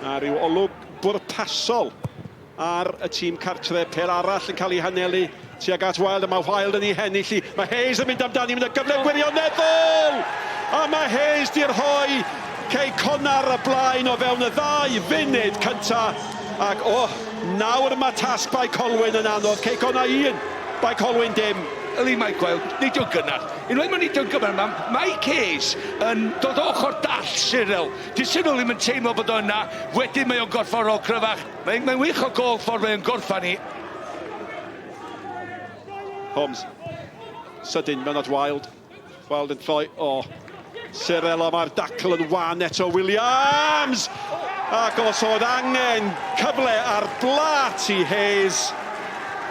A rhyw olwg bwrpasol ar y tîm cartre. Pêl arall yn cael ei hanelu tuag at Wilde, a mae Wilde yn ei hennill hi. Mae Hayes yn mynd amdani, mynd y gyfle gwirioneddol! A mae Hayes di rhoi Cei Connah ar y blaen o fewn y ddau funud cynta. Ac o, oh, nawr mae tasg Bae Colwyn yn anodd. Cei Connah 1, Bae Colwyn dim. Yli Mike Wilde, nid yw'n gynnar. Unwaith mae'n nid yw'n gynnar, mae Mike Hayes yn dod o ochr dall Cyril. Di Cyril ddim yn teimlo bod o yna, wedyn mae o'n gorfforol cryfach. Mae'n mae wych o gol ffordd mae'n gorffan hi. Holmes. Sydyn, mewn at Wilde. Wilde yn troi. O, oh. Cyril, mae'r dacl yn wan eto. Williams! Ac os oedd angen cyfle ar blat i Hayes,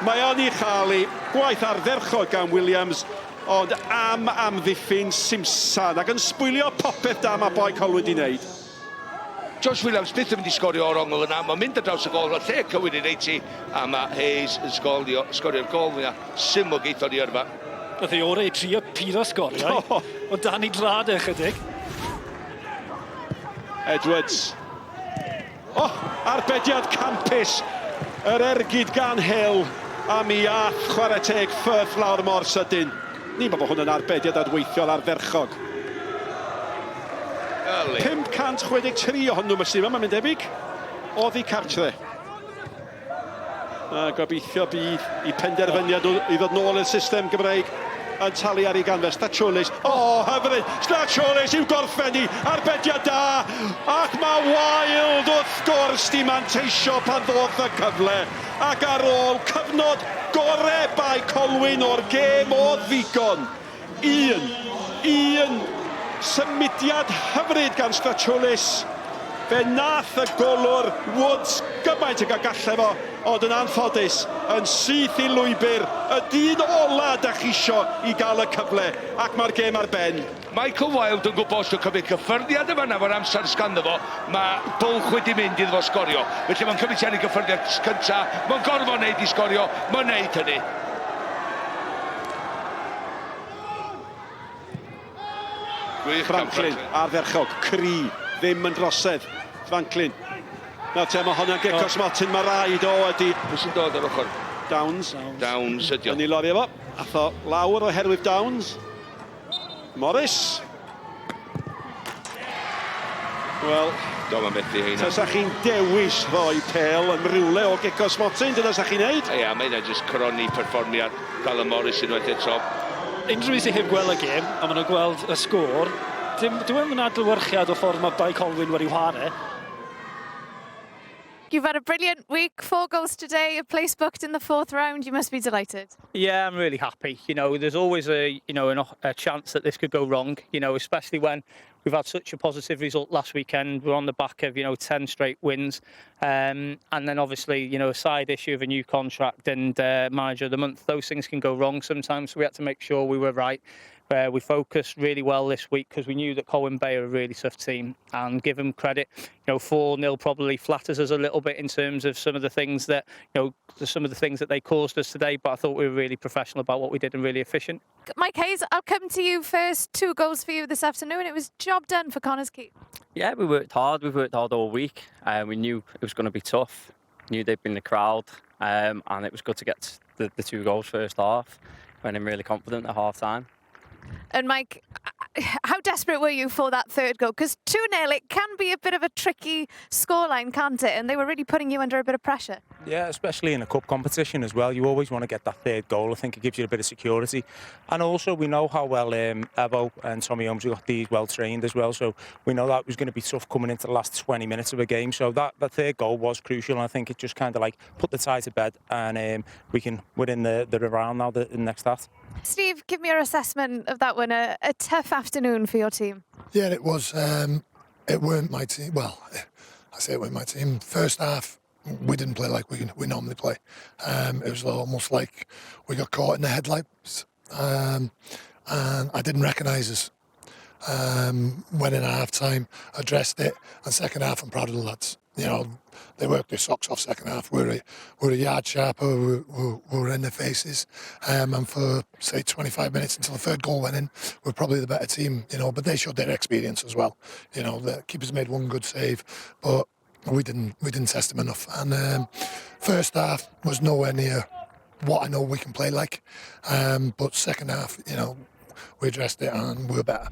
mae o'n ei chael i. Gwaith ardderchog gan Williams, ond am amddiffyn simsan ac yn sbwylio popeth da mae Bae Colwyn di wneud. Josh Williams byth yn mynd i sgorio o'r ongl yna, mae'n mynd ar draws y gol, o'r lle cywir i reit i, a mae Hayes yn sgorio, sgorio'r gol fwyaf syml geithon i yrfa. Nath ei orau i trio puro sgoriau, o dan i drad e chydig. Edwards. Oh, arbediad campus. Yr ergyd gan Hill. A mi ath chwarae teg Firth lawr mor sydyn. Ni'n meddwl bod hwn yn arbediad adweithiol ardderchog. 563 ohonyn nhw mae'r mae'n mynd debyg. Oddi cartre. A gobeithio bydd i penderfyniad nhw i ddod nôl i'r system Gymreig yn talu ar ei ganfer. Stachulis, o, oh, hyfryd! Stachulis i'w gorffen i, arbediad da! Ac mae Wilde wrth gwrs di manteisio pan ddoth y cyfle. Ac ar ôl cyfnod gore Bae Colwyn o'r gêm o ddigon. Un, un symudiad hyfryd gan Strachulis. Fe nath y golwr Woods gymaint ag y galle fo, ond yn anffodus, yn syth i lwybr y dyn ola da chi isio i gael y cyfle, ac mae'r gêm ar ben. Michael Wilde yn gwybod os dwi'n cymryd cyffyrddiad yn fan'na efo'r amser sganddo fo, mae bwlch wedi mynd iddo fo sgorio. Felly mae'n cymryd tua'r gyffyrddiad cynta, mae'n gorfod neud i sgorio, mae'n neud hynny. Gwych Franklin ardderchog, cry, ddim yn drosedd. Franklin. Nawr te, mae honna'n gic o smotyn, mae rhaid o ydi. Pwy sy'n dod ar ochr? Downs. Downs ydi o. Yn ei lori efo. Ath o lawr oherwydd Downs. Morris. Wel, Do, mae'n methu heina. Tasa chi'n dewis rhoi pêl yn rhywle o gico smotyn, dyna sa chi'n neud? Ia, mae hynna jyst coroni perfformiad Callum Morris unwaith eto. Unrhyw un sydd heb gweld y gêm, a maen nhw'n gweld y sgôr, dim, dyw e'm yn adlewyrchiad o ffordd mae Bae Colwyn wedi whare. You've had a brilliant week, 4 goals today, a place booked in the 4th round. You must be delighted. Yeah, I'm really happy. You know, there's always a, you know, an, a chance that this could go wrong, you know, especially when we've had such a positive result last weekend. We're on the back of, you know, 10 straight wins. And then obviously, you know, a side issue of a new contract and manager of the month, those things can go wrong sometimes. So we had to make sure we were right. We focused really well this week because we knew that Colwyn Bay are a really tough team, and give them credit, you know, 4-0 probably flatters us a little bit in terms of some of the things that, you know, some of the things that they caused us today, but I thought we were really professional about what we did and really efficient. Mike Hayes, I'll come to you first. 2 goals for you this afternoon. It was job done for Connah's Quay. Yeah, we worked hard. We've worked hard all week. We knew it was going to be tough. Knew they'd been the crowd, and it was good to get the 2 goals first half. Went in really confident at half time. And Mike, how desperate were you for that third goal? Because 2-0, it can be a bit of a tricky scoreline, can't it? And they were really putting you under a bit of pressure. Yeah, especially in a cup competition as well. You always want to get that third goal. I think it gives you a bit of security. And also we know how well Evo and Tommy Holmes got these well trained as well. So we know that was going to be tough coming into the last 20 minutes of a game. So that third goal was crucial. And I think it just kind of like put the tie to bed, and we're in the round now, the next half. Steve, give me your assessment of that one. A tough afternoon for your team. Yeah, it was. It weren't my team. Well, I say it weren't my team. First half, we didn't play like we normally play. It was almost like we got caught in the headlights, and I didn't recognise us. Went in at half time, addressed it, and second half, I'm proud of the lads. You know, they worked their socks off second half. We're a yard sharper, we're in their faces. And for, say, 25 minutes until the third goal went in, we're probably the better team, you know, but they showed their experience as well. You know, the keepers made one good save, but We didn't test them enough. And first half was nowhere near what I know we can play like. But second half, we addressed it and we were better.